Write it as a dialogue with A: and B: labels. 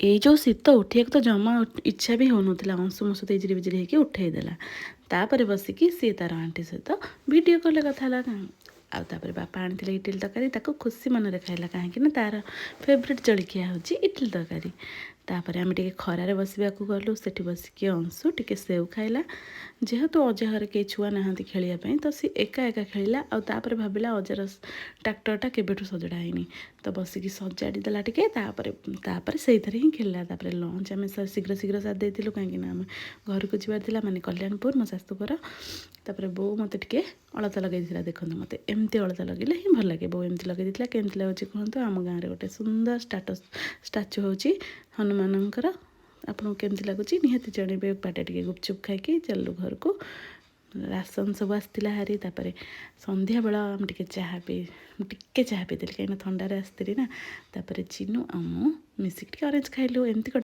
A: ଏଇ ଯେଉଁ ଶୀତ, ଉଠିବାକୁ ତ ଜମା ଇଚ୍ଛା ବି ହେଉନଥିଲା। ଅଂଶୁ ମୋ ସହିତ ଇଜିରି ବିଜିରି ହେଇକି ଉଠେଇ ଦେଲା। ତାପରେ ବସିକି ସିଏ ତାର ଆଣ୍ଟି ସହିତ ଭିଡ଼ିଓ କଲ୍ରେ କଥା ହେଲା। ଆଉ ତାପରେ ବାପା ଆଣିଥିଲେ ଇଟିଲି ତରକାରୀ, ତାକୁ ଖୁସି ମନରେ ଖାଇଲା, କାହିଁକି ନା ତାର ଫେଭରେଟ୍ ଜଳଖିଆ ହେଉଛି ଇଟିଲି ତରକାରୀ। ତାପରେ ଆମେ ଟିକେ ଖରାରେ ବସିବାକୁ ଗଲୁ। ସେଠି ବସିକି ଅଂଶୁ ଟିକେ ସେଉ ଖାଇଲା। ଯେହେତୁ ଅଜା ଘରେ କେହି ଛୁଆ ନାହାନ୍ତି ଖେଳିବା ପାଇଁ, ତ ସିଏ ଏକା ଏକା ଖେଳିଲା। ଆଉ ତାପରେ ଭାବିଲା, ଅଜାର ଟ୍ରାକ୍ଟରଟା କେବେଠୁ ସଜଡ଼ା ହେଇନି, ତ ବସିକି ସଜାଡ଼ି ଦେଲା ଟିକେ। ତାପରେ ତାପରେ ସେଇଥିରେ ହିଁ ଖେଳିଲା। ତାପରେ ଲଞ୍ଚ ଆମେ ଶୀଘ୍ର ଶୀଘ୍ର ସାରି ଦେଇଥିଲୁ, କାହିଁକିନା ଆମେ ଘରକୁ ଯିବାର ଥିଲା, ମାନେ କଲ୍ୟାଣପୁର, ମୋ ଶାଶୁ ଘର। ତାପରେ ବୋଉ ମୋତେ ଟିକେ ଅଳତା ଲଗାଇ ଦେଇଥିଲା। ଦେଖନ୍ତୁ, ମୋତେ ଏମିତି ଅଳତା ଲଗେଇଲେ ହିଁ ଭଲ ଲାଗେ। ବୋଉ ଏମିତି ଲଗାଇ ଦେଇଥିଲା। କେମିତି ଲାଗୁଛି କୁହନ୍ତୁ। ଆମ ଗାଁରେ ଗୋଟେ ସୁନ୍ଦର ଷ୍ଟାଚୁ ହେଉଛି ହନୁମାନଙ୍କର। ଆପଣଙ୍କୁ କେମିତି ଲାଗୁଛି, ନିହାତି ଜଣେଇବେ। ବାଟେ ଟିକେ ଗୁପଚୁପ୍ ଖାଇକି ଚାଲିଲୁ ଘରକୁ। ରାସନ ସବୁ ଆସିଥିଲା ହାରି। ତାପରେ ସନ୍ଧ୍ୟାବେଳ ଆମେ ଟିକେ ଚାହା ପିଇ, ମୁଁ ଟିକେ ଚାହା ପିଇଦେଲି, କାହିଁକିନା ଥଣ୍ଡାରେ ଆସିଥିଲି ନା। ତାପରେ ଚିନୁ ଆଉ ମୁଁ ମିଶିକି ଟିକେ ଅରେଞ୍ଜ ଖାଇଲୁ। ଏମିତି